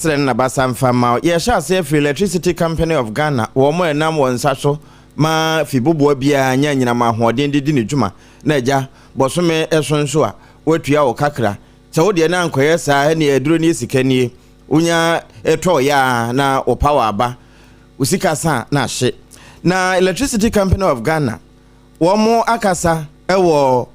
Srɛ no n'abasa mfa mma wo. Yɛhyɛ aseɛ firi Electricity Company of Ghana, wɔn a ɛnam wɔn nsa so ma fiboboa biara nya anyinam ahoɔden de di ne dwuma, na agya, bɔsome so nso a, wɔatua wo kakra. Sɛ wo deɛ no ankɔyɛ saa a, ɛnneɛ aduro nie sika nie, wonya tɔɔeɛ a na wo power aba, wo sika sa a na ahye. Na Electricity Company of Ghana, wɔn akasa wɔ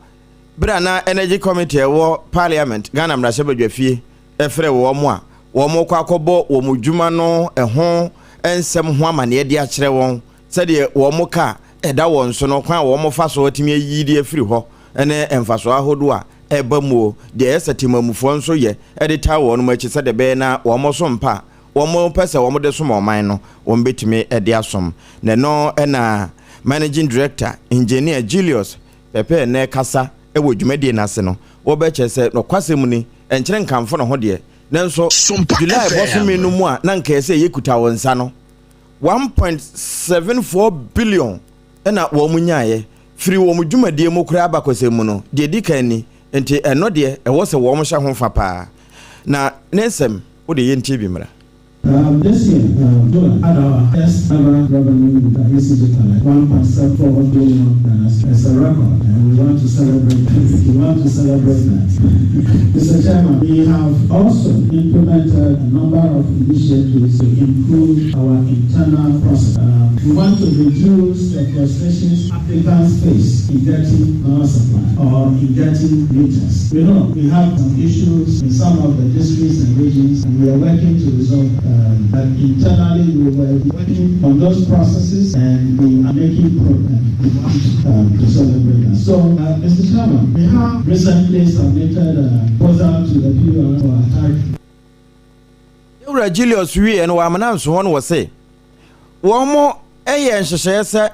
berɛ a na Energy Committee a ɛwɔ Parliament, Ghana Mmarahyɛbadwafie, frɛ wɔn a wɔrekɔ akɔbɔ wɔn dwuma no ho nsɛm ho amanneɛ de akyerɛ wɔn sɛdeɛ wɔn ka a ɛda wɔn so no, kwan a wɔfa so atumi ayi de afiri hɔ ne mfasoɔ ahodoɔ a ɛba muo, deɛ ɛyɛ sɛ temamufoɔ nso yɛ de taa wɔn akyi sɛdeɛ ɛbɛyɛ na wɔn som pa a wɔpɛ sɛ wɔde som ɔman no, wɔbɛtumi de asom. Na ɛno na Managing Director, Engineer Julius Pɛpɛɛ na ɛkasa wɔ dwumadie no ase no, wɔbɛkyerɛ sɛ nokwasɛm ni, ɛnkyerɛ nkamfo ne ho deɛ, nanso Sompa July bɔsome FM. no mu a na anka ɛsɛ sɛ yɛkuta wo nsa no, 1.74 billion na wɔn nyaeɛ firi wɔn dwumadie mu koraa abakɔsɛm mu no, deɛ ɛdi kan ni, nti ɛno deɛ ɛwɔ sɛ wɔn hyɛ ho fa paa. Na ne nsɛm, wo deɛ yɛntie bi mmra. This year, July had our highest ever revenue with our ECG collect, 1.74 billion Ghana cedis. It's a record, and we want to celebrate that. We want to celebrate that. Mr. Chairman, we have also implemented a number of initiatives to improve our internal process. We want to reduce the frustrations applicants face in getting power supply or in getting meters. We know we have some issues in some of the districts and regions, and we are working to resolve but internally we were working on those processes and we are making progress. We want to celebrate that. So, Mr. Chairman, we have recently submitted a proposal to the PUR for a tariff. Yɛwura Julius wieɛ no, wamena nso hɔ no wɔ se wɔn yɛ nhyehyɛeɛ sɛ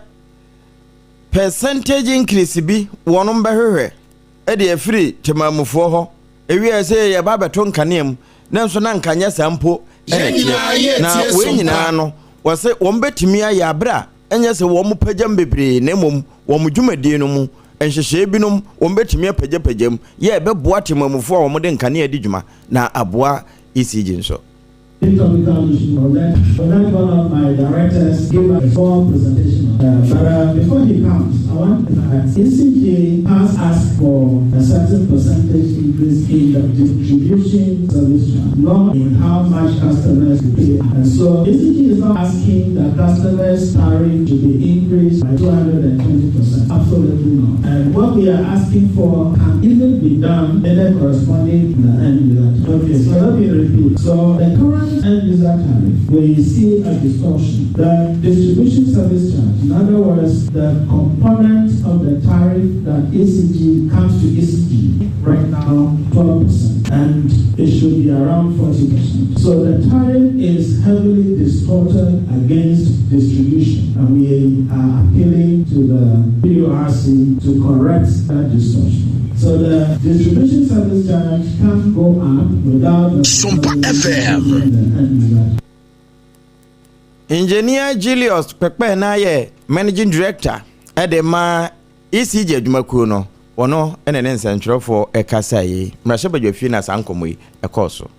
percentage increase bi wɔn bɛhwehwɛ de afiri temamufoɔ hɔ. Ewiɛ sɛ yɛba abɛto nkanea mu, nanso na nka nyɛ saa mpo na Yɛn ɛteɛ. nyinaa yɛ Na tie wei Sompa. nyinaa no, wɔse wɔn bɛtumi ayɛ abere a ɛnyɛ sɛ wɔn pagyam bebree na mmom wɔn dwumadie no mu nhyehyɛeɛ binom wɔn bɛtumi apagyapagya mu yɛ ɛbɛboa temamufoɔ a wɔde nkanea di dwuma na aboa ECG nso. Topical issue. I'll let one of my directors give a small presentation. But before he comes, I want ECG has asked for a certain percentage increase in the distribution service charge, not in how much customers will pay. And so ECG is not asking that customers' tariff to be increased by 220%. Absolutely not. And what we are asking for can even be done in the corresponding end user. Okay, so let me repeat. So the current end user tariff, we see a distortion. The distribution service charge, in other words, the component of the tariff that ECG comes to ECG right now, 12%, and it should be around 40%. So the tariff is heavily distorted against distribution, and we are appealing to the PURC to correct that distortion. So the distribution service charge can't go up without the Sompa FM. the end user. Engineer Julius Pɛpɛ na yɛ managing director ɛde ma ECG adwumakuo no, wɔno ɛne ne nsɛntwerɛfoɔ ɛkasa yi mmarahyɛbadwafie na saa nkɔmmɔ yi ɛkɔɔ so.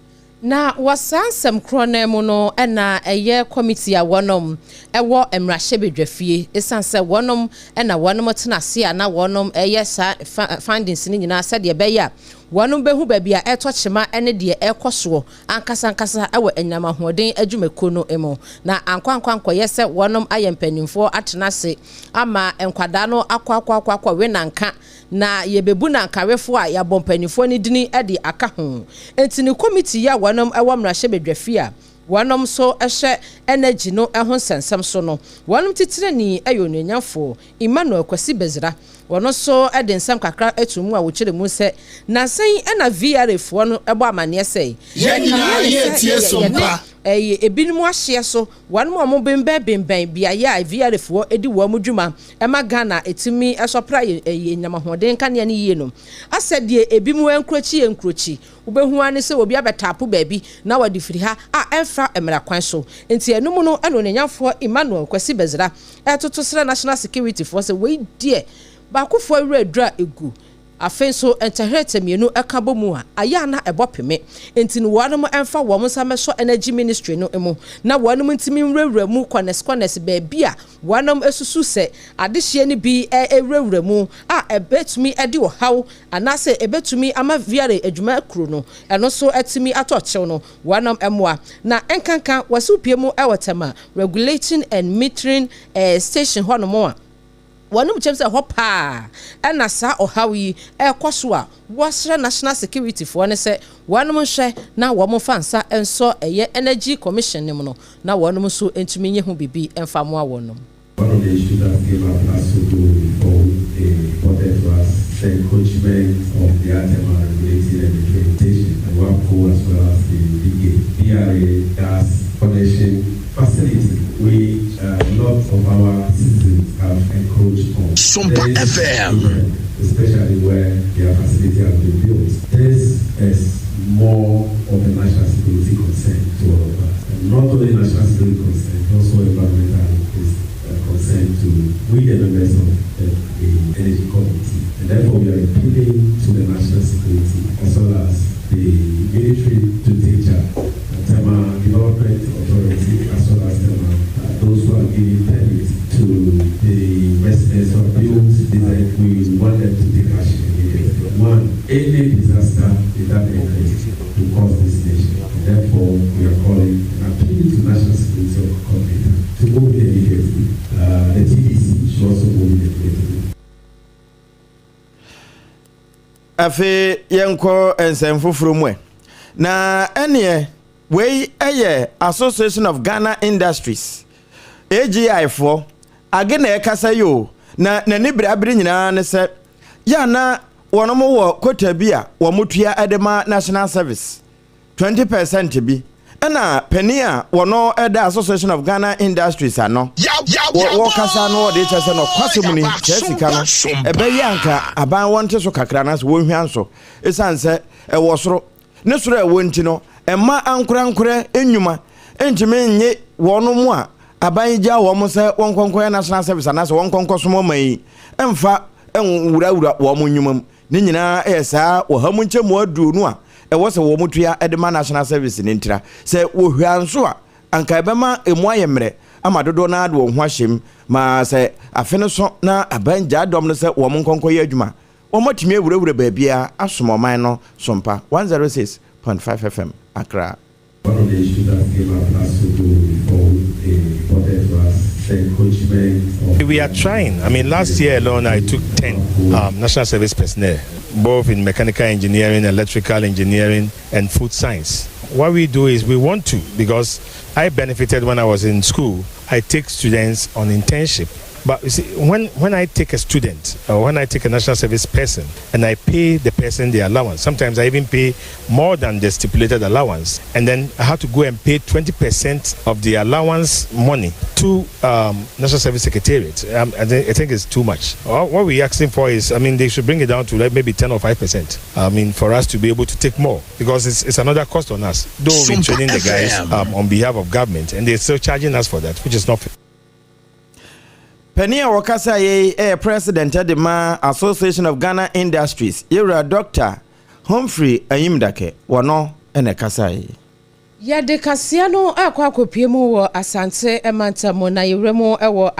Na wɔ saa nsɛm korɔ no mu no, ɛna ɛyɛ committee a wɔnom ɛwɔ mmarahyɛbadwafie, ɛsiane sɛ wɔnom ɛna wɔnom tena ase a na wɔnom ɛyɛ saa findings no nyinaa sɛdeɛ ɛbɛyɛ a wɔnom bɛhu baabi a ɛtɔ kyema ne deɛ ɛkɔ soɔ ankasa ankasa ɛwɔ anyinam ahoɔden adwumakuo no mu, na ankɔ ankɔyɛ sɛ wɔnom ayɛ mpanimfoɔ atena ase ama nkwadaa no akɔ akɔ akɔ akɔ we nanka na yɛbɛbu nankawefoɔ a yɛabɔ mpanimfoɔ no dini de aka ho. Nti ne committee yi a wɔnom ɛwɔ mmarahyɛbadwafie a wɔnom nso hyɛ energy no ho nsɛnsɛm so no, wɔnom titirani yɛ onuonyamfoɔ Emmanuel Kwasi Bedzrah. Wɔno nso de nsɛm kakra ato mu a wɔkyerɛ mu sɛ nansan ɛna VRA foɔ no bɔ amanneɛ sɛ Yɛn nyinaa yɛ tie Sompa. Ɛyɛ ebinom ahyeɛ so wɔn a wɔn bembɛn beaeɛ a VRA foɔ di wɔn dwuma ɛma Ghana etumi ɛsɔpra yɛ ɛyɛ nyamahoɔden kanea no yie no, asɛ deɛ ebi mu nkurokyi yɛ nkurokyi, wobɛhu ani sɛ obi abɛtaapo baabi na wɔde firi ha a ɛmfa mmara kwan so. Nti ɛnum no, ɛna onyanfoɔ Emmanuel Kwasi Bedzrah ɛtoto srɛ national security foɔ sɛ wei deɛ baakofoɔ awura adura egu. Afei nso ntɛhɛrɛtɛ mmienu ɛka bɔ mu a, ayɛ ana ɛbɔ peme. Nti no wɔnom ɛmfa wɔn nsa mɛsɔ Energy Ministry no mu na wɔnom ntumi nwurawura mu corners corners baabi a wɔnom esusu sɛ adehyeɛ no bi ɛwurawura mu a ɛbɛtumi ɛde ɔhaw anaasɛ ɛbɛtumi ama VRA adwuma kuro no ɛno nso ɛtumi atɔ kyɛw no, wɔnom ɛmoa. Na nkanka wɔsi pie mu ɛwɔ Tema Regulating and Metering Station hɔnom a wɔnom kyɛm sɛ hɔ paa ɛna saa ɔhaw yi ɛrekɔ so a, wɔsrɛ National Security foɔ no sɛ wɔnom nhwɛ na wɔn fa nsa nsɔ ɛyɛ Energy Commission no mu no na wɔnom nso ntumi nye ho bibi mfa mmoa wɔnom. One of the issues that came up last week before they reported to us the encroachment of the Tema Regulating and Metering Station, the WAPCO as well as the DK, VRA gas connection facility, which a lot of our citizens have encroached on. Sompa This FM. is especially where their facility has been built. This is more of a national security concern to all of us. And not only national security concern, also environmental is concern to we, the members of the Energy Committee. And therefore we are appealing to the national security as well as the military to take charge. Tema Development Authority as well as Tema, those who are giving permits to the residents of built this, we want them to take action immediately. One, any disaster in that area will cause this nation. And therefore, we are calling and appealing to National Security Coordinator to move in immediately. The TDC should also move in immediately. Afei yɛnkɔ nsɛm foforɔ mu ɛ. Na ɛneɛ wei ɛyɛ Association of Ghana Industries, AGI foɔ age na ɛkasa yi o, na n'ani bere abere nyinaa ne sɛ yɛ na wɔn wɔ quota bi a wɔn tua de ma National Service, 20% bi, ɛna panin a wɔn ɛda Association of Ghana Industries ano wɔkasa no, wɔde kyɛ sɛ nɔkwasɛm ni, saa sika no ɛbɛyɛ anka aban wɔnte so kakra na sɛ wɔnhwia nso, ɛsiane sɛ ɛwɔ soro ne soro a ɛwɔ nti no, ɛma ankorankorɛ nnwuma ntumi nye wɔn mu a aban gya wɔn sɛ wɔn nkɔnkɔ yɛ National Service anaasɛ wɔn nkɔnkɔ som ɔman yi, ɛmfa nwurawura wɔn nnwuma mu. Ne nyinaa ɛyɛ saa 120% a ɛwɔ sɛ wɔn tua de ma National Service ne ntira sɛ wɔhwia nso a, anka ɛbɛma emu ayɛ mmerɛ ama dodoɔ naa de wɔn ho ahyɛ mu ma sɛ afe no so na aban gyaa dɔm no sɛ wɔn nkɔnkɔ yɛ adwuma, wɔn atumi awurawura baabiara asom ɔman no sompa. 106.5 FM, Accra. One of the issues that came up last week before they reported to us the encroachment of We are trying. I mean, last year alone, I took 10 national service personnel, both in mechanical engineering, electrical engineering, and food science. What we do is we want to, because I benefited when I was in school. I take students on internship. But you see, when I take a student or when I take a national service person and I pay the person the allowance, sometimes I even pay more than the stipulated allowance, and then I have to go and pay 20% of the allowance money to National Service Secretariat. I think it's too much. What we're asking for is, I mean, they should bring it down to like maybe 10 or 5%. I mean, for us to be able to take more, because it's another cost on us. Though we're training the guys on behalf of government, and they're still charging us for that, which is not fair. Panin a wɔkasa yi ɛyɛ president de ma Association of Ghana Industries, yɛwura Dr Humphrey Ayimdake, wɔno ɛna ɛkasa yi. Yɛde kaseɛ no akɔ akɔpie mu wɔ Asante mantam na yɛwura mu wɔ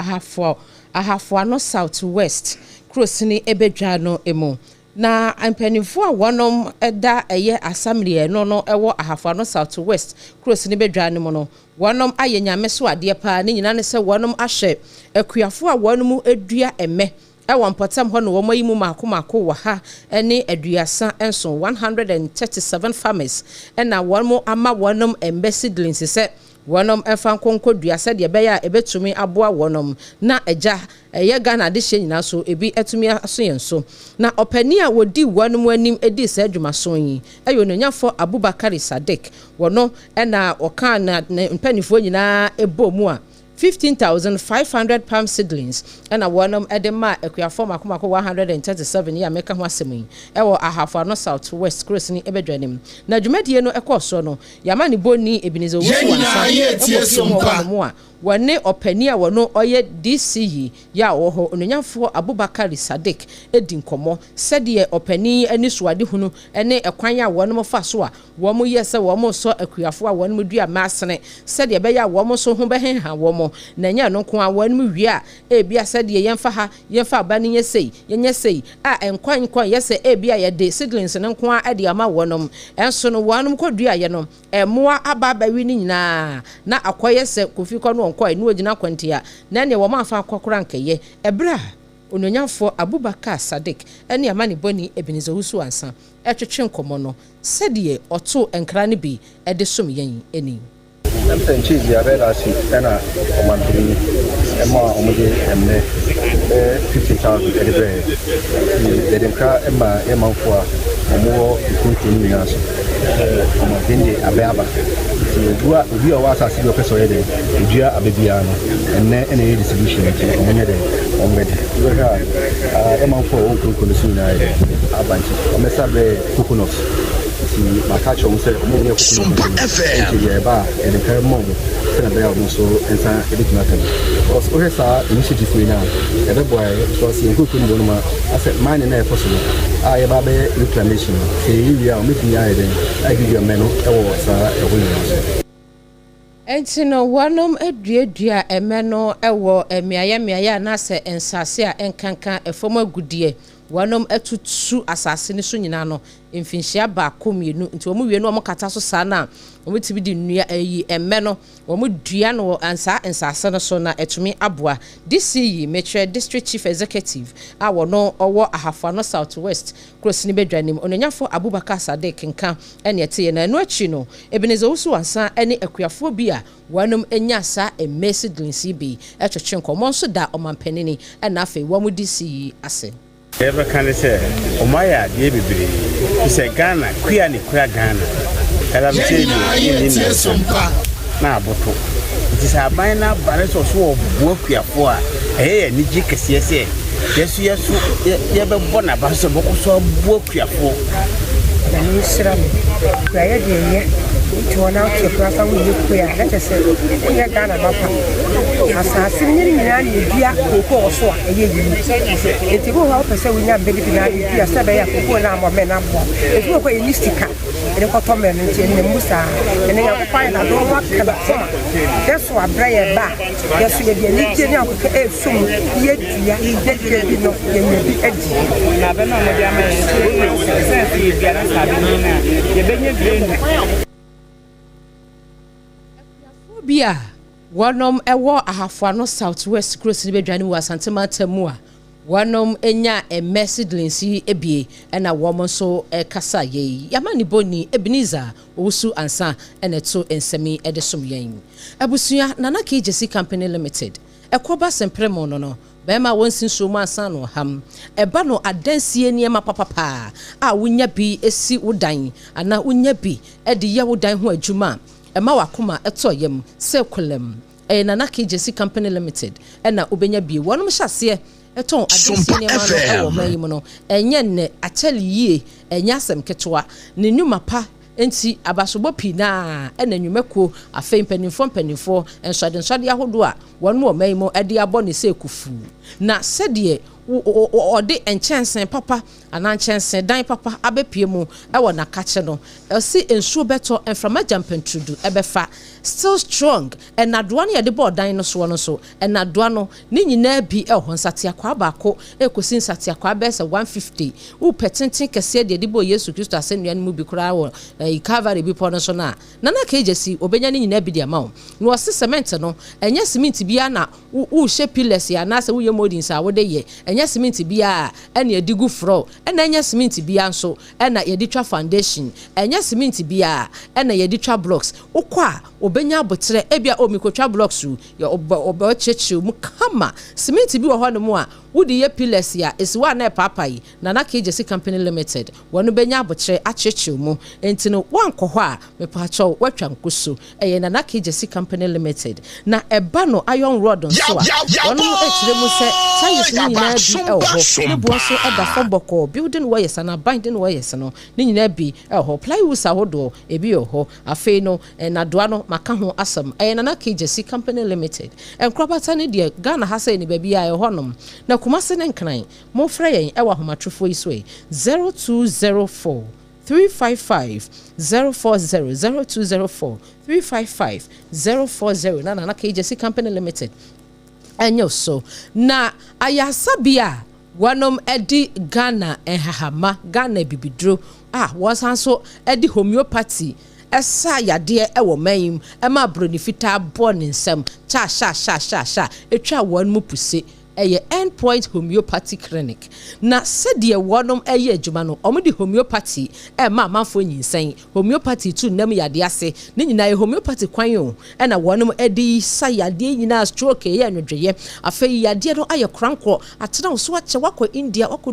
Ahafo Ano South West kurosini ebedwa no mu, na mpanimfoɔ a wɔnom da ɛyɛ assembly no wɔ Ahafo Ano South West kurosini bedwa no mu no, wɔnom ayɛ Nyame so adeɛ paa. Ne nyinaa ne sɛ wɔnom ahyɛ akuafoɔ a wɔnom dua ɛmɛ ɛwɔ mpɔtam hɔ no, wɔn ayi mu mako mako 137, 137 farmers, ɛna wɔn ama wɔnom mmɛ seedlings sɛ wɔnom ɛfa nkonko dua sɛdeɛ ɛbɛyɛ a ɛbɛtumi aboa wɔnom na ɛgya ɛyɛ Ghana adehyɛ nyinaa so ebi ɛtumi aso yɛn so. Na ɔpanin a wɔdi wɔnom anim edi saa adwumaso yi ɛyɛ Ononyafo Abubakar Sadiq. Wɔno ɛna ɔkaa na ne mpanimfoɔ nyinaa ɛbɔ mu a. 15,500 palm seedlings ɛna wɔnom de maa akuafoɔ mako mako 137 yi a meka ho asɛm yi ɛwɔ Ahafo Ano South West kurosini badwa no mu. Na dwumadie no ɛkɔɔ soɔ no, yɛama ne bɔnni Ebenezer Yɛn Owusu nyinaa Ansah yɛretie ɛkɔ fie mu wɔ Sompa. hɔnom a wɔne ɔpanin a wɔno ɔyɛ DC yi yɛ a ɔwɔ hɔ, Onuonyamfoɔ Abubakari Sadiq di nkɔmmɔ sɛdeɛ ɔpanin yi anisoadehunu ne ɛkwan a wɔnom fa so a wɔn yɛ sɛ wɔn resɔ akuafoɔ a wɔnom dua mmɛ asene sɛdeɛ ɛbɛyɛ a wɔn nso ho bɛhenha wɔn, na ɛnyɛ ɛno nko ara, wɔnom wie a ebia sɛdeɛ yɛmfa ha, yɛmfa aba no nyɛ sei, yɛnyɛ sei, a ɛnkɔ nkɔ nyɛ sɛ ebia yɛde seedlings no nko ara de ama wɔnom, nso no wɔnom kɔduaeɛ no mmoa aba abɛwe ne nyinaa na akɔyɛ sɛ Kofi kɔ no ɔnkɔe na ɔgyina akwantia na ɛneɛ wɔn amfa ankɔ koraa ankɛyɛ. Ɛberɛ a Onuonyamfoɔ Abubakar Sadiq ne amanebɔni Ebenezer Owusu Ansah retwetwe nkɔmmɔ no, sɛdeɛ ɔtoo nkra no bi de som yɛn ni. Ɛm sɛ nkyii bia bɛyɛ last week ɛna ɔmanpanin ɛmaa ɔmo de ɛmɛ bɛyɛ 50,000 ɛde brɛɛ yɛ. Nti yɛde nkra ɛmaa yɛ manfoɔ a ɔmo wɔ nkuronkuro no nyinaa so sɛ ɔmanpanin de abɛ aba. Nti obua obi a ɔwɔ asase bi a ɔpɛ sɛ ɔyɛ dɛn odua abɛ biara no ɛnnɛ ɛna ɛyɛ distribution nti ɔmo nyɛ dɛn ɔmo bɛdi. Wobɛhwɛ a yɛ manfoɔ a ɔwɔ nkuronkuro no so nyinaa yɛ dɛn aba nti ɔmo bɛsa brɛɛ coconut. Nti maka akyerɛ wɔn sɛ wɔn a wɔyɛ coconut no nti yɛreba a yɛde nka bɛma wɔn sɛnea ɛbɛyɛ a wɔn nso nsa bɛtumi aka bi. Because wohwɛ saa initiatives wei no a, ɛbɛboa yɛn because yɛn nkurokuo no bi wɔ nom a asɛ mining no a ɛkɔ so no a yɛba abɛyɛ reclamation no, sɛ yɛyɛ wie a wɔbɛtumi ayɛ dɛn aduadua mmɛ no wɔ saa ɛhɔ nyinaa so. Enti no wɔnom duadua mmɛ no wɔ mmeaeɛ mmeaeɛ anaasɛ nsase a nkanka fam agudeɛ wɔnom atutu asase no so nyinaa no mfinhyia baako mmienu nti wɔn wie no wɔn kata so saa no a wɔn tumi de nnua ayi mmɛ no wɔn dua no wɔ saa nsase no so na atumi aboa DCE mekyerɛ District Chief Executive a wɔno ɔwɔ Ahafo Ano South West Kurosini badwa no mu Onuonyafo Abubakar Sadiq nka ɛne ɛteɛ na ɛno akyi no Ebenezer Owusu Ansah ne akuafoɔ bi a wɔnom nyaa saa mmɛ seedlings yi bi twetwe nkɔmmɔ nso da ɔmanpanini na afei wɔn de si yi ase. Deɛ yɛbɛka ne sɛ ɔmo ayɛ adeɛ bebree fisɛ Ghana kua na ekura Ghana Yɛn galamsey nyinaa deɛ yɛ nni tie nansa Sompa. na aboto nti sɛ aban no aba ne sɛ ɔso ɔboa kuafoɔ a ɛyɛ yɛn anigye kɛseɛ sɛ yɛso yɛso yɛbɛbɔ n'aba so sɛ ɔbɛkɔ so aboa kuafoɔ. Nyame nhyira mo. Kuayɛ deɛ ɛyɛ. Wote hɔ na wote akura sa wonyɛ kua a na kyerɛ sɛ wonyɛ Ghana ba pa. Asaase no nyɛ ne nyinaa na yɛdua kookoo wɔ so a ɛyɛ yie. Nti ebi wɔ hɔ a wopɛ sɛ wonya mmɛ no bi na wode dua sɛ ɛbɛyɛ a kookoo no ammɔ mmɛ no aboa wo. Nti wɔ hɔ a yɛnni sika yɛde kɔtɔ mmɛ no nti ɛnam mu saa. Ɛnɛ Nyankopɔn ayɛ n'adom waka n'akoma yɛso abrɛ yɛn ba a Yɛso yɛde anigye ne ahokeka reso mu na yɛadua na da bi no yɛanya bi adi. Na abɛ no a mode ama yɛn nso, ɛsiane sɛ yɛdua na sɛ abɛ nyin a, yɛbɛnya bi adi. Akuafoɔ bi a wɔnom wɔ Ahafo Ano South West kurosini badwa no mu wɔ Asante mantam mu a wɔnom nyaa mmɛ seedlings yi bie na wɔn nso kasa yei. Y'amanebɔni Ebenezer Owusu Ansah na ɛto nsɛm yi de som yɛn. Abusua, Nana Key Gyasi Company Limited, Ɛkɔ ba sempere mo no no, bɛrima a wɔnsi nsuo mu ansa na ɔham. Ɛba no adansie nneɛma papapa a wonya bi si wo dan anaa wonya bi de yɛ wo dan ho adwuma a, ɛma w'akoma tɔ yam sɛ kolam. Ɛyɛ Nana Key Gyasi Company Limited na wobɛnya bi. Wɔnom hyɛ aseɛ tɔn adansie Sompa nneɛma no wɔ FM. ɔman yi mu no, ɛnyɛ nnɛ, akyɛre yie, ɛnyɛ asɛm ketewa. Ne nnwuma pa nti, abasobɔ pii no ara na nnwumakuo, afei mpanimfoɔ mpanimfoɔ, nsɔadensɔadeɛ ahodoɔ a wɔn wɔ ɔman yi mu de abɔ no sɛ kufuu. Na sɛdeɛ wɔde nkyɛnsee papa anaa nkyɛnsedan papa abɛpue mu wɔ n'akakye no, ɔse nsuo bɛtɔ, mframa gyampantrudu bɛfa. Still strong, nnadoa no yɛde bɔɔ dan no soɔ no nso, nnadoa no, ne nyinaa bi wɔ hɔ, nsateakwaa baako rekɔsi nsateakwaa bɛyɛ sɛ 150. Wopɛ tenten kɛseɛ deɛ yɛde bɔɔ Yesu Kristo asɛnnua no mu bi koraa wɔ Calvary bepɔ no so no a, Nana Kegyesi, ɔbɛnya ne nyinaa bi de ama wo. Na ɔse cement no, ɛnyɛ cement biara na worehyɛ pillars anaasɛ woyɛ mouldings a wode yɛ. Ɛnyɛ cement biara ɛna yɛde gu floor, ɛna ɛnyɛ cement biara nso ɛna yɛde twa foundation, ɛnyɛ cement biara ɛna yɛde twa blocks. Wokɔ a, obɛnya abotrɛ. Ebia o, mikotwa blocks o, yɛ ɔbɛ ɔbɛkyerɛkyerɛ mu kama. Cement bi wɔ hɔnom a wode yɛ pillars a esi hɔ a na ɛpaapa yi, Nana KJC Company Limited wɔn bɛnya abotrɛ akyerɛkyerɛ mu. Nti no, wankɔ hɔ a, mepaakyɛw, watwa nkoso. Ɛyɛ Nana KJC Company Limited. Na ɛba no iron rod nso a, wɔn akyerɛ mu sɛ sizes no nyinaa bi ɛwɔ hɔ, ne boɔ nso ɛda fam bɔkɔɔ. Building wires anaa binding wires no ne nyinaa bi ɛwɔ hɔ. Plywoods ahodoɔ ebi wɔ hɔ. Afei no, nnadoa no maka ho asɛm. Ɛyɛ Nana KJC Company Limited. Nkorabata no deɛ, Ghana ha sɛ ne baabi a ɛwɔ hɔnom na Kumase ne Nkran, momfrɛ yɛn ɛwɔ ahomatorofoɔ yi so yi: 0204 355 040, 0204 355 040, na Nana KJC Company Limited ɛnyɛ so. Na ayasabea a wɔnom de Ghana nhahama, Ghana bibiduro a wɔsan so de homeopathy ɛsa yadeɛ ɛwɔ man yi mu, ɛma aburoni fitaa bɔ ne nsam kya sha sha sha sha etwa wɔn mu puse, ɛyɛ Endpoint Homeopathy Clinic. Na sɛdeɛ wɔnom ɛyɛ adwuma no, wɔn de homeopathy ɛma amanfoɔ nyinsɛn, homeopathy tu nnam yadeɛ ase, ne nyinaa yɛ homeopathy kwan o ɛna wɔnom ɛde sa yadeɛ nyinaa. Stroke ɛyɛ anwodwoeɛ, afei yadeɛ no ayɛ korankɔ atena wo so akyɛ, wakɔ India, wakɔ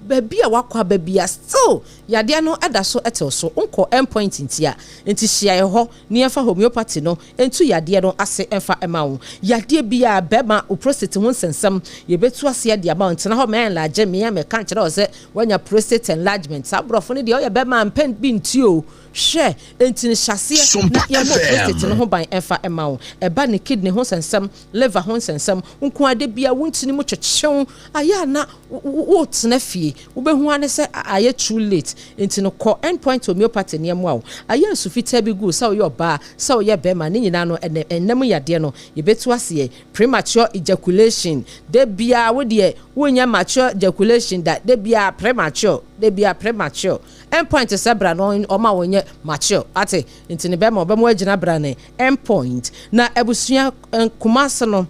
baabi a wakɔ aba bia, still yadeɛ no ɛda so ɛtew so, nkɔ Endpoint. Ntia nti hyia yɛ hɔ ne yɛmfa homeopathy no ntu yadeɛ no ase ɛmfa ɛma wo. Yadeɛ biara, bɛrima wo prostate ho nsɛnsɛm, yɛbɛtu aseɛ de ama wo. Ntena hɔ mɛ enlarge mmea mɛka nkyerɛ wo sɛ woanya prostate enlargement. Saa aborɔfo no deɛ, ɔyɛ bɛrima mpɛn bi nti o. Hwɛ, enti no hyɛseɛ na yɛmmɔ prostate no ho ban ɛmfa ɛma wo. Ɛba ne kidney ho nsɛnsɛm, liver ho nsɛnsɛm nko ade bia, wontini mu twetwew ayɛ ana wotena fie, wobɛhu ane sɛ ayɛ too late. Nti no, kɔ Endpoint Homeopathy nneɛma wo ayɛ nsu fitaa bi gu sɛ woyɛ ɔbaa, sɛ woyɛ bɛrima ne nyinaa no, ɛnɛ ɛnam yadeɛ no yɛbɛtu aseɛ. Premature ejaculation, da biara wo deɛ wonyɛ mature ejaculation da, da biara premature, da biara premature. Endpoint sɛ bra no, ɔma wɔnyɛ mature ate. Nti ne bɛrima ɔbɛmo agyina, bra ne Endpoint. Na abusua, Kumase no,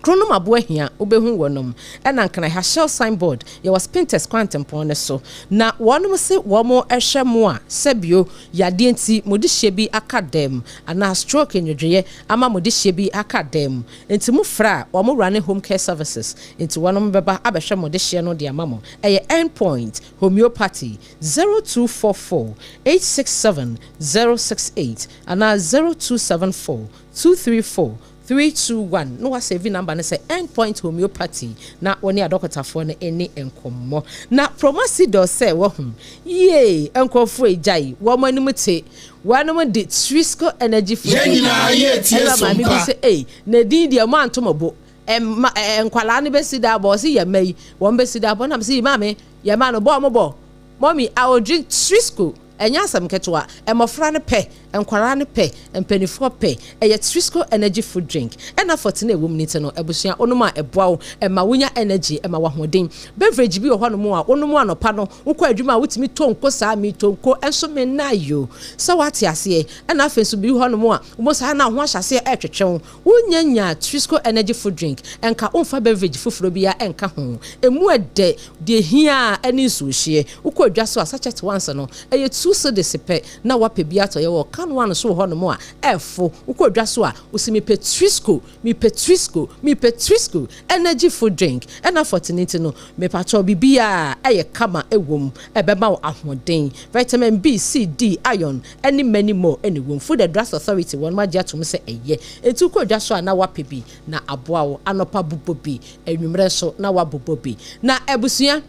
Kronom aboa hia wobɛhu wɔnom, ɛna Nkran ha, Shell signboard, yɛwɔ Spintex kwantempɔn ne so. Na wɔnom se wɔn hwɛ mo a sɛbio yadeɛ nti mo de hyɛ bi aka dɛm anaa stroke nwodwoeɛ ama mo de hyɛ bi aka dɛm. Nti mo frɛ a, wɔn wura ne home care services, nti wɔnom bɛba abɛhwɛ mo de hyɛ no de ama mo. Ɛyɛ Endpoint Homeopathy, 0244 867 068 anaa 0274 234 321, na wasave number no sɛ Endpoint Homeopathy na wɔne adɔkotafoɔ no ani nkɔmmɔ. Na Promasidor sɛ wɔho yie, nkurɔfoɔ agyae wɔn anim te, wɔnom de Trisco Energy food. Yɛn nyinaa yɛ tie. Ɛna maame bi sɛ, ei, na din deɛ mo anto mo bo ɛma ɛ nkwalaa no bɛsi da abɔ. Ɔsi yɛ mma yi wɔn bɛsi da abɔ nam sɛ yi maame yɛ ma no bɔ ɔmo bɔ. Mommy, I will drink Trisco. Ɛnyɛ asɛm ketewa. Mmɔfra no pɛ, nkwaraa no pɛ, mpanimfoɔ pɛ. Ɛyɛ Trisco Energy food drink. Ɛna fɔte no ɛwɔ mu no ti no, abusua, wonom a, ɛboa wo, ɛma wonya energy, ɛma wahoɔden. Beverage bi wɔ hɔnom a wonom anɔpa no, wokɔ adwuma a, wotumi tɔ nko saa. Metɔ nko ɛnso me nna yo sɛ wate aseɛ. Ɛna afei nso bi wɔ hɔnom a wɔn saa na ho ahyɛ aseɛ ɛretwetwe wo, wonya nya Trisco Energy food drink, ɛnka womfa beverage foforɔ bi a ɛnka ho. Emu ɛdɛ deɛ hia a ɛne nsuohyeɛ. Wokɔ adwa so a, sachet ones no ɛyɛ 2 cedis pɛ na wapɛ bi atɔ. Yɛwɔ can one so wɔ hɔnom a ɛɛfo. Wokɔ adwa so a, wosi mepɛ Trisco, mepɛ Trisco, mepɛ Trisco Energy food drink. Ɛna fɔtene ti no, mepatwɔ, biribi a ɛyɛ kama ɛwɔ mu, ɛbɛma wo ahoɔden, vitamin B, C, D, iron ɛne many more ɛna ɛwɔ mu. Food and Drugs Authority wɔn agye atom sɛ ɛyɛ. Etu kɔ adwa so a, na wapɛ bi na aboa wo. Anɔpa bobɔ bi, anwummerɛ nso na wabobɔ bi. Na abusua,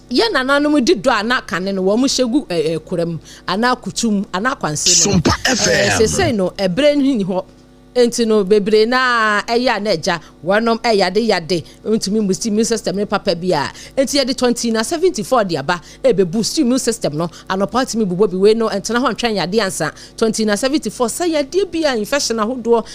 yɛ nananom di dɔ a na kane no wɔn hyɛ gu ɛɛ kura mu anaa kutu mu anaa kwanse mu no. Sompa FM. Sesei no, ɛbrɛ ni hɔ nti no, bebree naa ɛyɛ a na ɛgya wɔnom ɛyade yade ntumi boost immune system ne papa bi a. Nti yɛde 20 na 74 de aba ɛbɛ boost immune system no. Anɔpa tumi bobɔ bi. Wei no, ntena hɔ ntwɛn yade ansa. 20 na 74 sɛ yadeɛ bi a, infection ahodoɔ,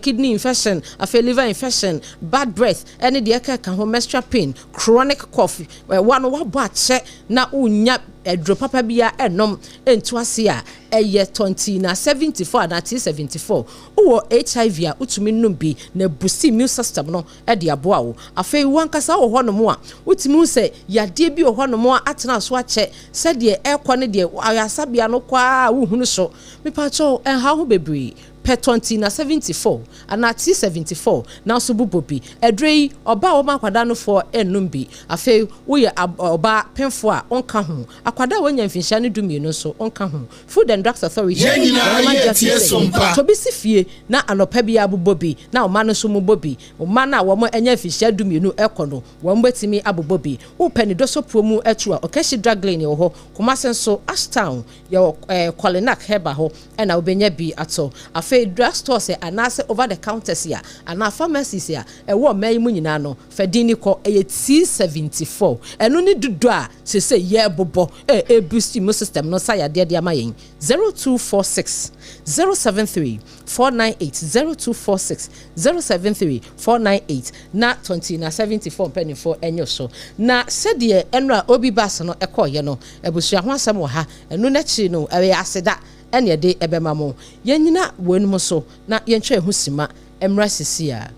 kidney infection, afei liver infection, bad breath ɛne deɛ ɛka ho, menstrual pain, chronic cough, ɛwa no wabɔ akyɛ na wonya. aduro papa biara ɛnom nto ase a, ɛyɛ Tontina 74 anaa T74. Wowɔ HIV a, wotumi nom bi na ɛbusti immune system no de aboa wo. Afei wo ankasa wɔ hɔnom a, wotumi hu sɛ yadeɛ bi wɔ hɔnom a atena so akyɛ, sɛdeɛ ɛrekɔ no deɛ, ayaresabea no kɔ ara a wonhunu so. Mepakyɛw, ɛnha wo ho bebree. Pɛ Tontina 74 anaa T74 nanso bobɔ bi. Aduro yi, ɔbaa a wɔma akwadaa nufoɔ nnom bi. Afei woyɛ ɔbaa penfoɔ a, wonka ho. Akwadaa a wanya mfinhyia no dumienu nso, wonka ho. Food and Drugs Authority, Yɛn nyinaa wɔn yɛ agye atom tie sɛ so mpa. Tɔ bi si fie na anɔpa biara bobɔ bi, na wo mma no nso mmobɔ bi. Wo mma no a wɔanya mfinhyia dumienu rekɔ no, wɔbɛtumi abobɔ bi. Wopɛ ne dɔsɔpuo mu atu a, Okashi Drug Lane wɔ hɔ. Kumasi nso, Ashtown, yɛwɔ eh, Kolinak Herbal hɔ na wobɛnya bi atɔ. Afei drug stores anaasɛ over the counters a, anaa pharmacies a ɛwɔ ɔman yi mu nyinaa no, fa din no kɔ, ɛyɛ T74. Ɛno ne dodoɔ a seesei yɛrebobɔ ɛ, ɛreboost immune system no sa yadeɛ de ama yɛn. 0246 073 498, 0246 073 498, na 20 na 74 mpanimfoɔ nyɛ so. Na sɛdeɛ ɛno a Obi Bus no kɔeɛ no, abusua ho asɛm wɔ ha. Ɛno no akyiri no, ɛyɛ aseda na yɛde bɛma mo. Yɛnnyina weinom so na yɛntwa yɛn ho simma mmra seesei ara.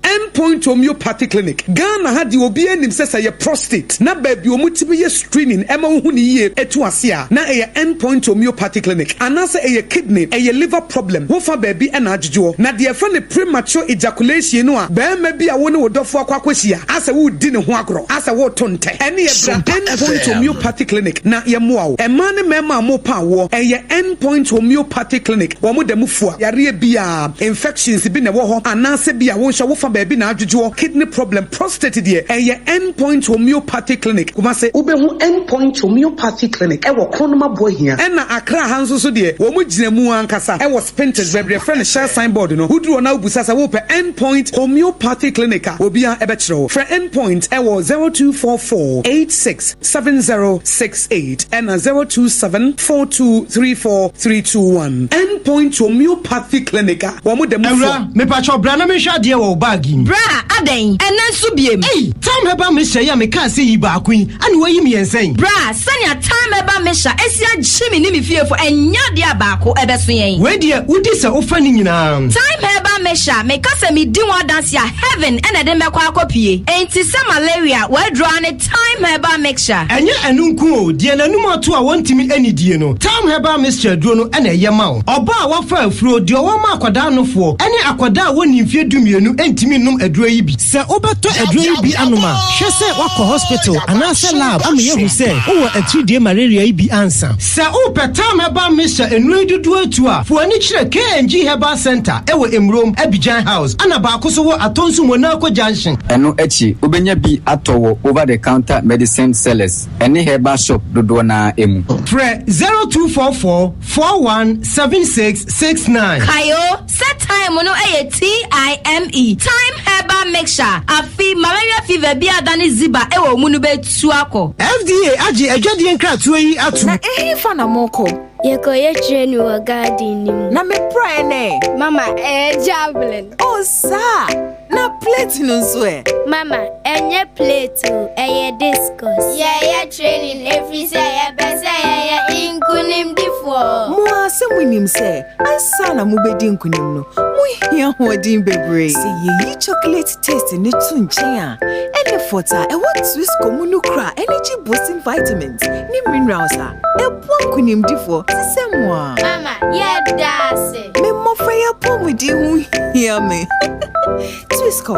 End Point Homeopathy Clinic, Ghana ha deɛ obiara nim sɛ sɛ ɛyɛ prostate na baabi a wɔtumi yɛ screening ɛma wohu no yie ɛtu ase a na ɛyɛ End Point Homeopathy Clinic anaasɛ ɛyɛ kidney, ɛyɛ liver problem wo fa baabi na adwodwoɔ. Na deɛ yɛfrɛ no premature ejaculation no a barima bi a wo ne wo dɔfoɔ akɔ akɔhyia asɛ woredi ne ho agorɔ asɛ woreto ntɛ ɛne ɛbra Sompa End Point FM. Homeopathy Clinic na yɛmmoa wo. Mmaa ne mmarima a mopa awoɔ ɛyɛ End Point Homeopathy Clinic wɔn da mu fua yareɛ biara. Infections bi na ɛwɔ hɔ anaasɛ bi a wo nso wo fa baabi na adwodwoɔ, kidney problem, prostate deɛ ɛyɛ End Point Homeopathy Clinic, Kumasi. Wobɛhu End Point Homeopathy Clinic wɔ Kronum Aboahia. Ɛna Accra ha nso so deɛ wɔn gyina mu ankasa wɔ Spintex baabi yɛfrɛ no Shell sign board no. Woduru hɔ na wobisa sɛ wopɛ End Point Homeopathy Clinic a obiara bɛkyerɛ wo. Frɛ End Point wɔ 0244 86 7068 ɛna 027 4234 321. End Point Homeopathy Clinic a wɔn da mu fua. Awura, mepakyɛw bra na menhwɛ adeɛ wɔ wo bag yi mu. Bra, adɛn? Ɛnnɛ nso biem? Ei! Tam Herbal Mixture yi a mekaa sɛ yi baako yi, ɛna woayi mmiɛnsa yi? Bra, sɛnea Tam Herbal Mixture asi agye me ne me fiefo, ɛnyɛ adeɛ a baako ɛbɛso yɛn. Wei deɛ, wodi sɛ wofa ne nyinaa. Thyme Herbal Mixture, meka sɛ medi ho adanse a, heaven na ɛde me bɛkɔ akɔpue. Enti sɛ malaria, w'aduro ara ne Thyme Herbal Mixture. Ɛnyɛ ɛno nko o, deɛ n'anum ato a wɔntumi nnidie no, Thyme Herbal Mixture aduro no na ɛyɛ ma wo. Ɔbaa a wafa afuro, deɛ ɔwɔ ma akwadaa nofoɔ, ne akwadaa a wɔnnii mfeɛ dumienu ntumi nnom aduro yi bi. Sɛ wobɛtɔ aduro yi bi anom a, hwɛ sɛ woakɔ hospital anaasɛ lab ama yɛahu sɛ wowɔ atiridie malaria yi bi ansa. Sɛ wopɛ Thyme Herbal Mixture nnuro yi dodoɔ atu a, fa w'ani kyerɛ KNG Herbal Centre wɔ Emurom, Abidjan House, ɛna baako nso wɔ Atonsu Monaco Junction. Ɛno akyi, wobɛnya bi atɔ wɔ over the counter medicine sellers ne herbal shop dodoɔ no ara mu. Frɛ 0244 41 76 69. Kae o, sɛ thyme no yɛ TIME, Thyme Herbal Mixture, afe malaria fever bi a adane ziba wɔ wo mu no bɛtu akɔ. FDA agye adwadie nkratoɔ yi atom. Na ɛhefa na morekɔ? Yɛkɔyɛ training wɔ garden no mu. Na me praeɛ no ɛ? Mama, ɛyɛ javelin. Oh, saa! Na plate no nso ɛ? Mama, ɛnyɛ plate o, ɛyɛ discus. Yɛyɛ training ɛfiri sɛ yɛpɛ sɛ yɛyɛ nkonimdifoɔ. Mo ara sɛ monim sɛ ansa na mobɛdi nkonim no, mohia ahoɔden bebree. Sɛ yɛyi chocolate taste no to nkyɛn a, ɛne fɔt a ɛwɔ Twisco mu no kura energy boosting vitamins ne minerals a ɛboa nkonimdifoɔ te sɛ mo ara. Mama, yɛda ase. Me mmɔfra yi apɔmuden ho hia me. Twisco,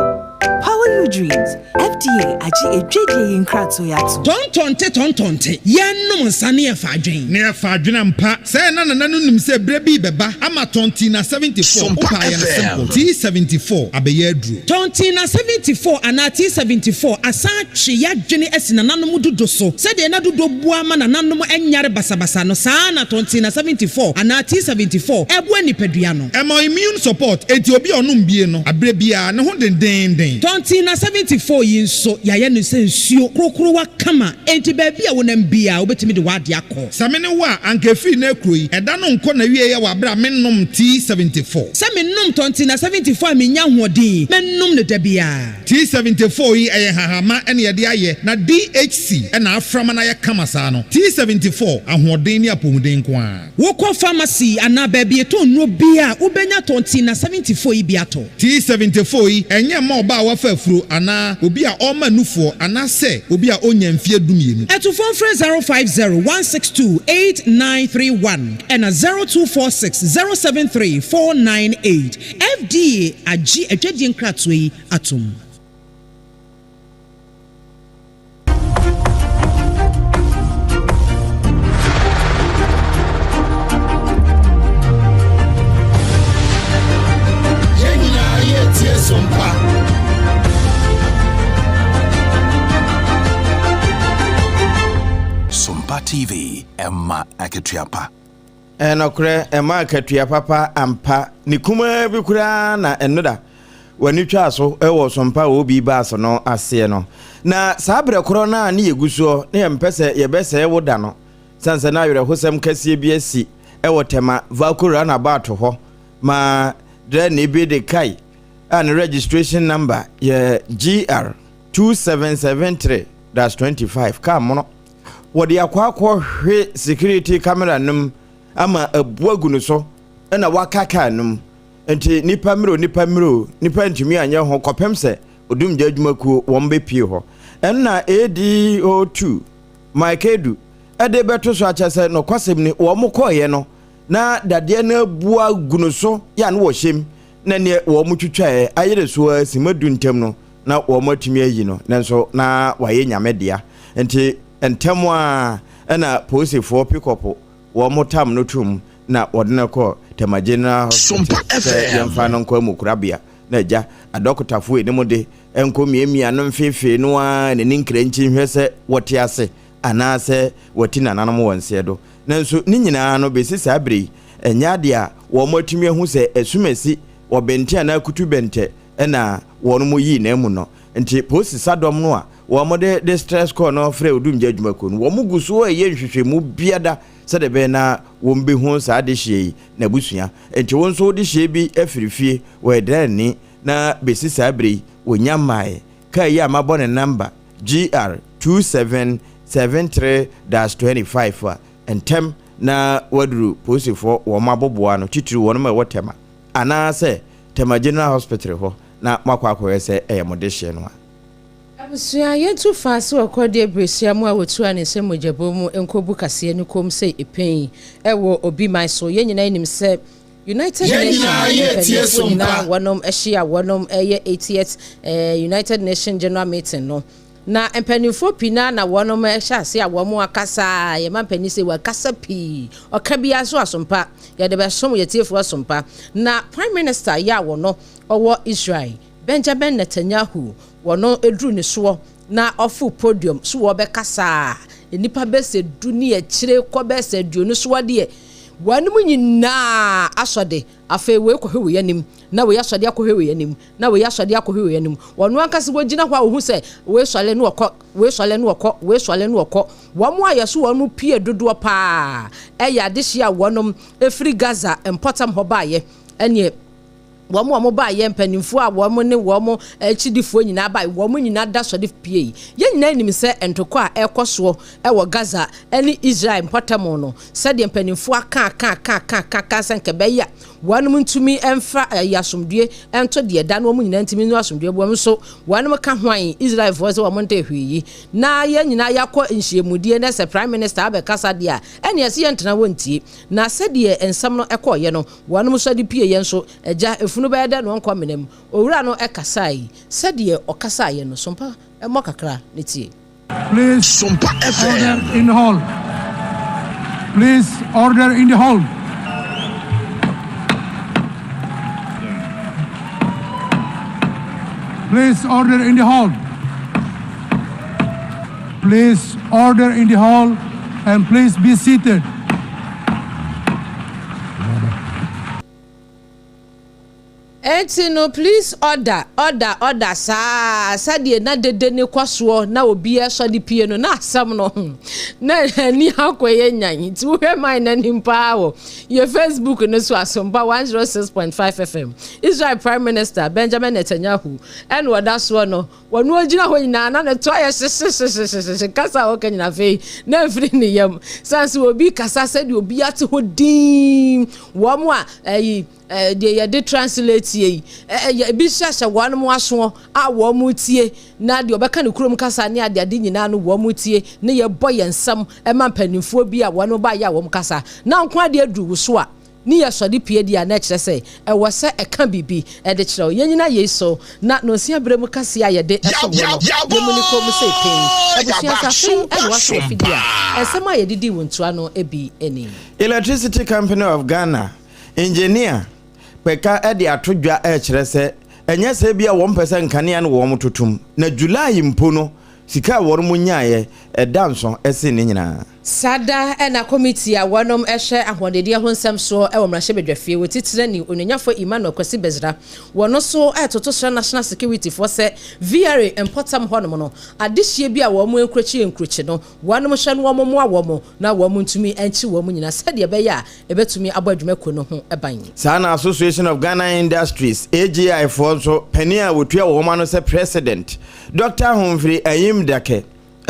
power your dreams. FDA agye adwadie yi nkratoɔ yi atom. Tɔntɔnte tɔntɔnte, yɛnnom nsa ne yɛfa adwen. Ne yɛfa adwen ampa. Sɛɛ na Nana no nim sɛ berɛ bi rebɛba ama Tɔnti na 74 Sompa wopaa yɛ no FM. simple T74 abɛyɛ aduro. Tɔn. Tɔnten na 74 anaa T74 asan atwe y'adwene asi nananom dodo so. Sɛdeɛ na dodo boa ma nananom nyare basabasa no, saa ara na tɔnten na 74 anaa T74 boa nipadua no. Ɛma immune support, enti obi a ɔnom bie no, aberɛ biara, ne ho dendeenden. Tɔnten na 74 yi nso, yɛayɛ no sɛ nsuo korokorowa kama, enti baabi a wonam biara, wobɛtumi de w'adeɛ akɔ. Sɛ me ne wo a, anka ɛfiri nnɛ kuro yi, ɛda no nkɔ n'awieɛ wɔ aberɛ a mennom T74. Sɛ menom tɔnten na 74 a mennya ahoɔden, mɛnom no da biara. T74 yi ɛyɛ nhahamma na yɛde ayɛ na DHC na afra ma no ayɛ kama saa no. T74, ahoɔden ne apɔmuden nko ara. Wokɔ pharmacy anaa baabi yɛtɔn nnuro biara a, wobɛnya tɔnten na 74 yi bi atɔ. T74 yi, ɛnyɛ mma ɔbaa a wafa afuro anaa obi a ɔrema nufoɔ anaasɛ obi a ɔnnya mfeɛ dumienu. Atufoɔ mfrɛ 050 162 8931 ɛna 0246 073 498. FDA agye adwadie nkratoɔ yi atom. Yɛn nyinaa yɛretie Sompa. Sompa TV, ɛma akatua pa. Nokorɛ, ɛma akatua papa ampa. Ne kumaa bi koraa na ɛno da w'ani twaa so wɔ Sompa OB bus no aseɛ no. Na saa berɛ korɔ no a ne yɛgu soɔ na yɛmpɛ sɛ yɛbɛsɛe wo da no, sane sɛ na awerɛhosɛm kɛseɛ bi asi wɔ Tema Valco Runabout hɔ ma drɛni bi de kai a ne registration number yɛ GR 2773-25 kaa mono. Wɔde akɔ akɔhwe security camera no mu ama abu agu no so na waka kaa no mu. Nti nipa mmerɛ o nipa mmerɛ o nipa ntumi anyɛ ho kɔpem sɛ odumgya adwumakuo wɔn bɛpie hɔ. Ɛno na ADO2 Mike Adu de bɛto so akyɛ sɛ nokwasɛm ni wɔn kɔeɛ no na dadeɛ no abu agu no so yɛ a na wɔhyɛm na neɛ wɔn twitwaeɛ ayere so ara sima du ntam no na wɔn atumi ayi no nanso na wayɛ nyame dea nti ntɛm ara na polisifoɔ pikɔpo wɔn tam no tom na wɔde no kɔ Tema General Hospital sɛ yɛmfa no nkɔ amukorabea na agya adɔkotafoɔ anim de nkɔ miamia no mfeefee no ara n'ani nkrankyi nhwɛ sɛ wɔte ase anaasɛ wɔati nananom wɔn nseɛ do. Nanso ne nyinaa no bɛsi saa berɛ yi ɛnyɛ adeɛ a wɔn atumi ahu sɛ asumasi wɔ bɛnte anaa kutu bɛntɛ na wɔn yii n'amu no. Nti polisi sadɔm no a wɔn de distress call no frɛ odumgya adwumakuo no, wɔn gu so reyɛ nhwehwɛmu biada sɛdeɛ ɛbɛyɛ na wɔn bɛhu saa adehyeɛ yi n'abusua. Nti wo nso wo dehyeɛ bi afiri fie wɔ Ɛdrɛnni na bɛsi saa berɛ yi wɔnnya mmaeɛ. Kaa yi a mabɔ ne namba GR 2773-25 a, ntɛm na waduru polisifoɔ wɔn aboboa ano, titiriw wɔn a ɛwɔ Tema anaasɛ Tema General Hospital hɔ na moakɔ akɔhwɛ sɛ ɛyɛ mo dehyeɛ no a. Abusua, yɛntu fa sɛ ɔkɔdeɛ berehyia mu a wɔtua ne nsam mogyabɔ mu nkɔbu kaseɛ no kom sɛ epɛn wɔ obi man so. Yɛn nyinaa nim sɛ United Yɛn Nation nyinaa yɛretie mpanyinfoɔ Sompa. nyinaa wɔnom ahyia wɔnom ɛyɛ 80th United Nation General Meeting no. Na mpanyinfoɔ pii naa na wɔnom ɛhyɛ ase a wɔn akasa a yɛma mpanyin sɛ wɔakasa pii ɔka biara so asompa yɛde bɛsom yɛtiefoɔ asompa. Na Prime Minister yɛ a wɔno ɔwɔ Israel Benjamin Netanyahu wɔno duru ne soɔ na ɔfo podium so wɔbɛkasa a nnipa bɛsɛ du ne akyire kɔ bɛsɛ aduonu soɔ deɛ wɔnom nyinaa asɔde. Afei wei kɔhwɛ wei anim, na wei asɔde akɔhwɛ wei anim, na wei asɔde akɔhwɛ wei anim. Wɔn ankasa wɔgyina hɔ a wɔhu sɛ wei sɔre na ɔkɔ, wei sɔre na ɔkɔ, wei sɔre na ɔkɔ. Wɔn a yɛso wɔn pie dodoɔ paa ɛyɛ adehyeɛ a wɔnom firi Gaza mpɔtam hɔ baeɛ ɛneɛ wɔn a wɔbaeɛ, mpanimfoɔ a wɔn ne wɔn akyidifoɔ nyinaa baeɛ, wɔn nyinaa da sɔre piei. Yɛn nyinaa nim sɛ ntɔkwa a ɛrekɔ soɔ wɔ Gaza ne Israel mpɔtam no, sɛdeɛ mpanimfoɔ aka aka aka aka aka aka sɛ nka ɛbɛyɛ a wɔnom ntumi mfa ɛyɛ asomdue nto deɛ ɛda no wɔn nyinaa ntumi nnu asomdue wɔn nso wɔnom ka hwan Israelfoɔ sɛ wɔn nte hwee yi na yɛn nyinaa yɛakɔ nhyiamudie na sɛ Prime Minister abɛkasa deɛ a ɛneɛ sɛ yɛntena hɔ ntie na sɛdeɛ nsɛm no ɛkɔɔyɛ no Wɔnom nso de pue yɛn nso, Agya, efunu bɛyɛ dɛ na ɔnkɔ amena mu. Owura no kasae. Sɛdeɛ ɔkasaeɛ no, Sompa mmɔ kakra na tie. Please Sompa order FM. in the hall. Please order in the hall. Please order in the hall. Please order in the hall and please be seated. Enti no please order order order saa sɛdeɛ na dede no kɔ soɔ na obiara sɔ de pie no na asɛm no na ani akɔyɛ nyan nti wohwɛ man no anim paa wɔ yɛ Facebook no so Asompa 106.5 FM Israel Prime Minister Benjamin Netanyahu ɛna ɔda soɔ no Wɔn a ogyina hɔ nyinaa, na ne to ayɛ hyehyehyehye, kasa a ɔka nyinaa afei na mfiri ne yam. San sɛ obi kasa sɛdeɛ obi ate hɔ dinn, wɔn a ɛyi deɛ yɛde translate yi, ebi hyehyɛ wɔn asoɔ a wɔn tie, na deɛ ɔbɛka ne kurom kasa ne adeade nyinaa no wɔn tie, ne yɛbɔ yɛn nsam ma mpanimfoɔ bi a wɔn ba yɛ a wɔn kasa. Na nko adeɛ duru wo so a, Ne yɛ sɔde pue deɛ a na ɛkyerɛ sɛ ɛwɔ sɛ ɛka biribi de kyerɛ wo. Yɛnnyina yei so na nonsia berɛ mu kaseɛ a yɛde som wo no, yɛmmu ne kɔn mu sei pɛn. Abusua sɛ afei na woaso afidie a, nsɛm a yɛde dii wo ntoa no bi ni. Electricity Company of Ghana engineer Kpeka de ato dwa rekyerɛ sɛ ɛnyɛ sɛ ebia wɔmpɛ sɛ nkanea no wɔn totom, na July mpo no sika a wɔn nyaeɛ ɛda nso sen ne nyinaa. Saa da na kɔmiti a wɔnom hwɛ ahoɔdendeɛ ho nsɛm soɔ wɔ mmarahyɛbadwafie wɔ titirani Onuonyafoɔ Emmanuel Kwasi Bezra wɔ no so retoto srɛ National Security foɔ sɛ VRA mpɔtam hɔnom no adehyeɛ bi a wɔn nkrokye nkrokye no wɔnom hwɛ no wɔn mmoa wɔn na wɔn ntumi nkye wɔn nyinaa sɛdeɛ ɛbɛyɛ a ɛbɛtumi abɔ adwumakuo no ho ban. Saa na Association of Ghana Industries, AGI, foɔ nso panin a wɔtua wɔn ano sɛ President, Dɔkta Humphrey Ayim Darkeh,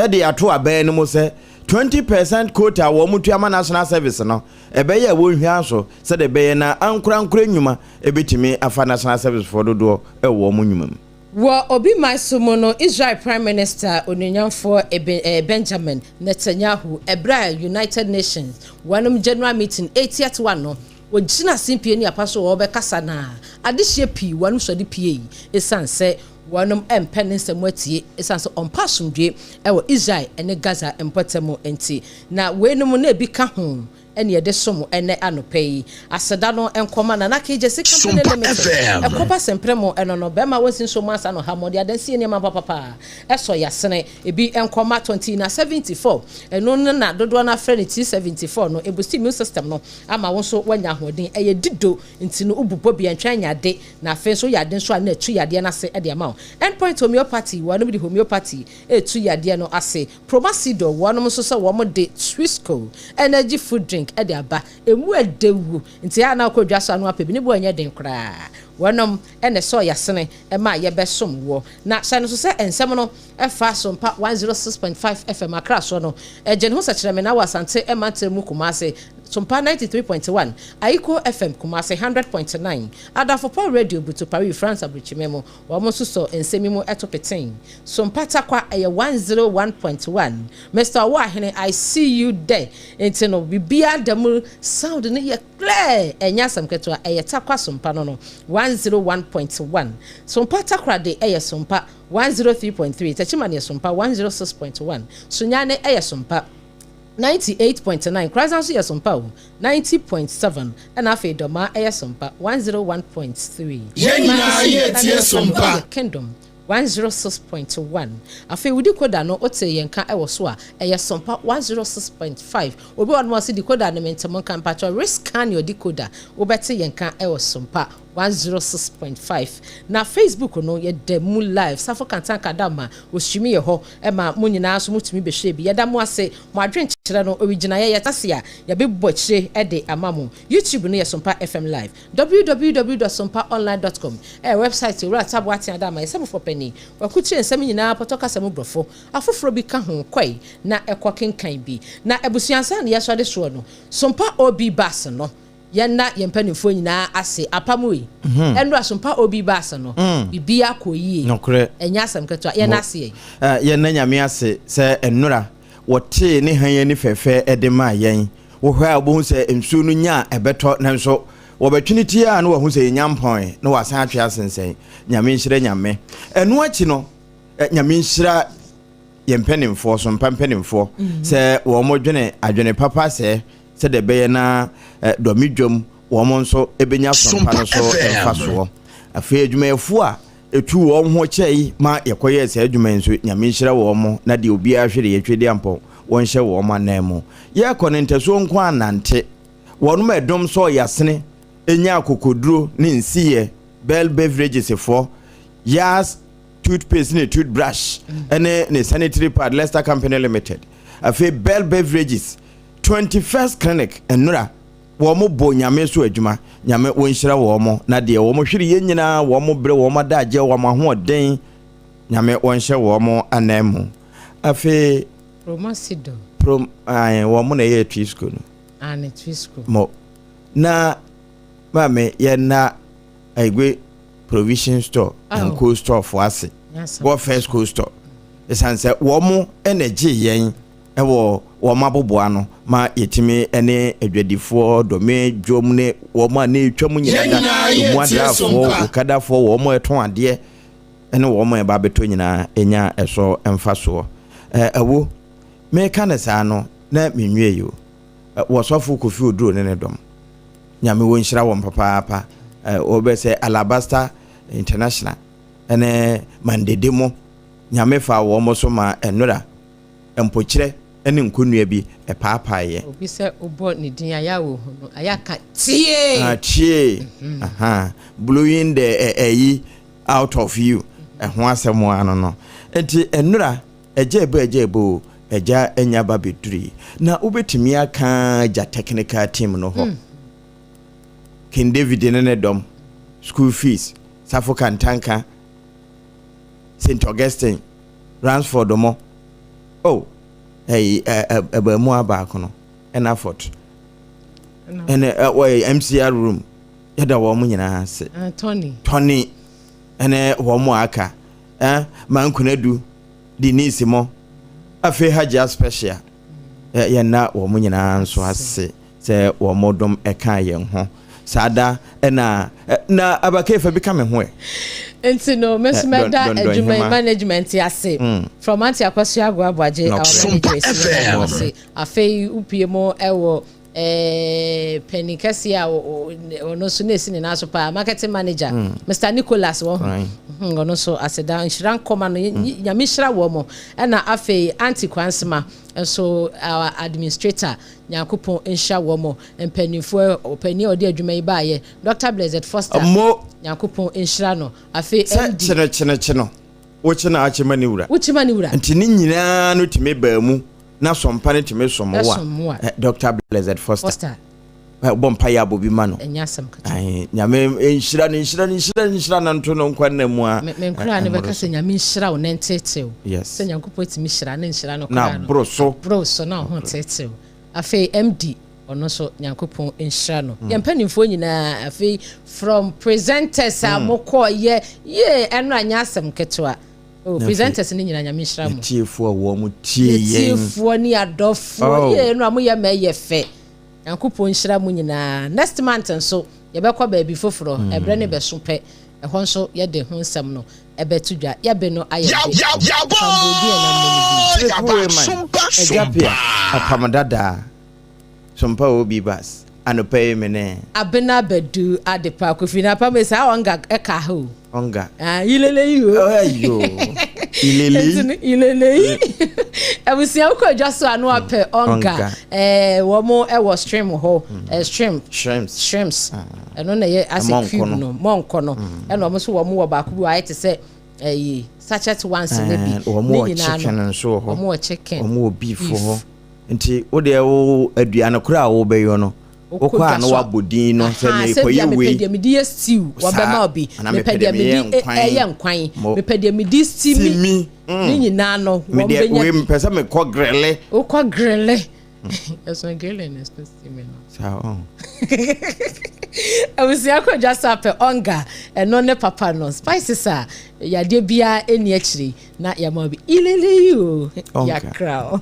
de ato abɛn no mu sɛ 20 percent quota a wɔtua ma National Service no, ɛbɛyɛ a wɔnhwia so sɛdeɛ ɛbɛyɛ na ankorankoro nnwuma bɛtumi afa National Service foɔ dodoɔ wɔ wɔn nnwuma mu. Wɔ obi man so mu no, Israel Prime Minister Onuonyamfoɔ Benjamin Netanyahu ɛberɛ a United Nations wɔnom General Meeting ɛretiatew ano, wɔgyina simpie ne apa so wɔrebɛkasa na adehyeɛ pii wɔnom sɔre piei esiane sɛ Wɔnom mpɛ ne nsɛm atie esiane sɛ ɔmpɛ asomdwoe wɔ Israel ne Gaza mpɔtam nti. Na weinom na ebi ka ho ne yɛde som ɛnnɛ anɔpa yi. Aseda no nkɔma Nana Kay Gyasi Company Sompa Limited, FM. Ɛkɔba Sempremo ɛno no, bɛrima a wɔnsi nsuo mu ansa na ɔha mu, ɔde adansie nneɛma papapa ɛsɔ yasene. Ebi nkɔma 20 na 74, ɛno no na dodoɔ no afrɛ no T74 no, ɛbusti immune system no ama wo nso woanya ahoɔden. Ɛyɛ dido nti no wobobɔ bi ɛntwɛn nyɛ ade. Na afei nso woyɛ ade nso a na atu yadeɛ no ase de ama wo. Endpoint Homeopathy, wɔnom de homeopathy retu yadeɛ no ase. Promasidor, wɔnom nso sɛ wɔn de Twisco energy food drink de aba. Ɛmu ɛdɛ wu, nti a na wokɔ dwa so a na wapɛ bi, ne boɔ nyɛ den koraa. Wɔnom na ɛsɔɔ yasene maa yɛbɛsom woɔ. Na hyɛ no nso sɛ nsɛm no fa Sompa 106.5 FM Accra soɔ no, gye ne ho sɛkyerɛmena wɔ Asante mantam mu Kumasi, Sompa 93.1, Ayiko FM Kumasi 100.9, Adafopɔ Radio Butu Paris France Aburokyima mu, wɔn nso sɔ nsɛm yi mu to petee. Sompa Tarkwa ɛyɛ 101.1, Mister Ɔwɔahene I see you there nti no biribiara da mu sound no yɛ clear ɛnyɛ asɛm ketewa ɛyɛ Tarkwa Sompa no no 101.1. Sompa Takoradi ɛyɛ Sompa 103.3, Techiman yɛ Sompa 106.1, Sunyani ɛyɛ Sompa 98.9, Korazan nso yɛ Sompa o, 90.7, ɛna afei Dɔmaa ɛyɛ Sompa 101.3. Yɛn nyinaa Mansin yɛretie ɛne Sompa. ɛyɛ Kingdom 106.1. Afei wo decoder no wote yɛn nka ɛwɔ so a, ɛyɛ Sompa 106.5. Obi wɔ hɔnom a ɔse decoder no mente mo nka, mpakyɛw rescan your decoder, wobɛte yɛn nka ɛwɔ Sompa 106.5. Na Facebook no yɛda mu live, Safo Kantanka Adamma Wɔsumi yɛ hɔ ma mo nyinaa nso motumi bɛhwɛ bi. Yɛda mo ase. Mo adwenkyerɛ no, owigyinaeɛ, yɛte ase a, yɛbɛbɔ akyire de ama mo. YouTube no yɛ Sompa FM Live. Www dot sompaonline dot com ɛyɛ wɛbsaet Owura Tabo Ateaa Adama, yɛn sɛmfoɔ panin. Wakukyire nsɛm nyinaa pɔtɔ kasa mu borɔfo. Afoforɔ bi ka ho. Kɔe na kɔ kenkan bi. Na abusua ansa na yɛasɔre soɔ no, Sompa OB Bus no, Yɛnna yɛn mpanimfoɔ nyinaa ase. Apam wei, ɛnora so mpa obi ba ase no, biribiara kɔɔ yie. Nokorɛ. Ɛnyɛ asɛm ketewa. Yɛnna ase yɛn. Yɛnna Nyame ase sɛ ɛnora wɔtee ne hann ani fɛfɛ de maa yɛn. Wohwɛ a wobɛhu sɛ nsuo no nya a ɛbɛtɔ nanso wɔbɛtwe no tiaa na wɔahu sɛ yɛnya mpɔn na wɔasan atwe asensɛn. Nyame nhyira Nyame. Ɛno akyi no, Nyame nhyira yɛn mpanimfoɔ, so mpa mpanimfoɔ sɛ wɔn dwene adwene papa sɛ sɛdeɛ ɛbɛyɛ na dɔme dwam wɔn nso bɛnya sompa no so mfasoɔ. Afei adwumayɛfoɔ a ɛtu wɔn ho kyɛe ma yɛkɔyɛɛ saa adwuma yi nso, Nyame nhyira wɔn na deɛ obiara hwere yɛ Twedeampɔn wɔnhyɛ wɔn anan mu. Yɛrekɔ no ntasuo nko ara nante. Wɔnom a ɛdom sɔɔ yɛasene nyaa akokoduro ne nsiyɛ, Bell Beverages foɔ, Yas toothpaste ne toothbrush ne ne sanitary pad, Lester Company Limited. Afei Bell Beverages, 21st Clinic, nnora, wɔn bɔ Nyame so adwuma. Nyame wɔnhyira wɔn na deɛ wɔn hwere yɛn nyinaa, wɔn brɛ, wɔn adagyeɛ, wɔn ahoɔden, Nyame wɔnhyɛ wɔn anan mu. Afei Promasido. Prom, ae, wɔn na ɛyɛ Twisco no. Aane, Twisco. Mo. Na, maame, yɛn na Aigwe Provision Store and Cold Store fo ase. Wɔ First Cold Store. Ɛsiane sɛ wɔn na ɛgye yɛn wɔ wɔn aboboa ano ma yɛtumi ne adwadifoɔ, dɔme, dwom ne wɔn a na ɛtwa mu nyinaa da, emu adraafoɔ, okadafoɔ, wɔn a ɛtɔn adeɛ ne wɔn a ɛba abɛtɔ nyinaa ɛnya ɛso mfasoɔ. Ɛwo, meka no saa no na menwie yi o. Wɔsɔfo Kofi Oduro ne ne dɔm. Nyame wɔ nhyira wɔn papaapa. Wɔbɛ sɛ Alabaster International ne Mandede mo. Nyame fa wɔn so ma nnora, mpokyerɛ ne nkonnua bi ɛpaapaeɛ. Obi sɛ wobɔ ne din a, yɛ a wɔhu no, ayɛ aka tie. Ah, tie. Aha. Blowing the ɛyi out of you. Ɛho asɛm ano no. Nti nnora, agya ebo agya ebo o, agya anya ba bɛduri. Na wobɛtumi aka agya technical team no hɔ. King David ne ne dɔm, school fees, Safo Kantanka, St. Augustine, Ransford mo. Oh, ɛyi ɛbɛnmu abaako no, ɛna fort. Ɛna ɛwɔ MCR room. Yɛda wɔn nyinaa ase. Tony. Tony ɛne wɔn a aka. Eh, Mankunadu, Denise mo. Afei Hajia Special. Yɛnna wɔn nyinaa nso ase sɛ wɔn dom ɛka yɛn ho. Saa da ɛna na abakefa bi ka me ho ɛ. Nti no, me nso mɛda adwuma yi management ase. From Auntie Akosua Agoaboagye, our manager esi mɛda mo ase. Afei wopie mu ɛwɔ panin kɛseɛ a ɔno nso na esi ne nan so paa, marketing manager, Mr. Nicholas wɔ ho. Ɔno nso aseda nhyira nkɔma no, Nyame nhyira wɔ mo. Ɛna afei Auntie Kwansema nso, our administrator, Nyankopɔn nhyira wɔ mo. Mpanimfoɔ, ɔpanin a ɔde adwuma yi baayɛ, Dr. Blessed Foster, Mo. Nyankopɔn nhyira no. Afei Sɛ MD. kyenekyenekye no, wokye na akye ma ne wura. Wokye ma ne wura. Nti ne nyinaa no tumi baa mu na sɔmpa no tumi som wo a, Dr. Blessed Foster. Foster. Bɔ mpa yɛ abɔ bi ma no. Ɛnyɛ asɛm ketewa. Nyame nhyira no, nhyira no, nhyira no, nhyira no nto no nkwa nna mu a. Me nkoraa no bɛka sɛ Nyame nhyira wo na nteetew. Yes. Sɛ Nyankopɔn tumi hyira ne nhyira no koraa no. Na boro so. Boro so na ɔho teetew. Afei MD ɔno nso Nyankopɔn nhyira no. Yɛn mpanimfoɔ nyinaa afei from presenters a mokɔɔ yɛ yee ɛno anyɛ asɛm ketewa. Oh, presenters no nyinaa Nyame nhyira mo. Atiefoɔ a wɔn tie yɛn. Atiefoɔ ne adɔfoɔ yee ɛno a moyɛ ma ɛyɛ fɛ. Nyankopɔn nhyira mo nyinaa. Next month nso yɛbɛkɔ baabi foforɔ. Ɛberɛ no bɛso pɛ. Ɛhɔ nso yɛde ho nsɛm no ɛbɛto dwa. Yɛbe no ayɛ de. Pamboodi ɛnam no no bi. Kyerekuo man, Agya Pia, Apam Dadaa, Sompa Obi Bas, anɔpa yi me ne. Abena Badu Adepa Kofi na apam yi saa ɔnga ɛka ha o. Ɔnga. Ah, ilele yi o. Ayo. Ilele yi. Ilele yi. Abusua wokɔ adwa so a no apɛ ɔnga. Eh, wɔn ɛwɔ stream hɔ. Eh, stream. Shrimps. Shrimps. Ɛno na ɛyɛ asɛ cube no. Mɔnkɔ no. Ɛna wɔn nso wɔn wɔ baako bi wɔ ayɛ te sɛ ɛyi sachet ones ne bi. Wɔn wɔ chicken nso wɔ hɔ. Wɔn wɔ chicken. Wɔn wɔ beef wɔ hɔ. Nti wo deɛ wo aduane koro a wobɛyɔ no wokɔ a na wabɔ din no sɛ mekɔyɛ wei. Mepɛ deɛ mede yɛ stew wɔbɛma obi. Mepɛ deɛ mede ɛyɛ nkwan. Mepɛ deɛ mede steamy. Ne nyinaa no wɔn bɛnya bi. Wei mepɛ sɛ mekɔ grille. Wokɔ grille. Ɛso grilling is not steaming no. Saa ɔn. Abusua kɔ dwa so apɛ ɔnga ɛno ne papa no spices a yadeɛ biara ɛni akyire na yɛma obi ilele yi o yakra o.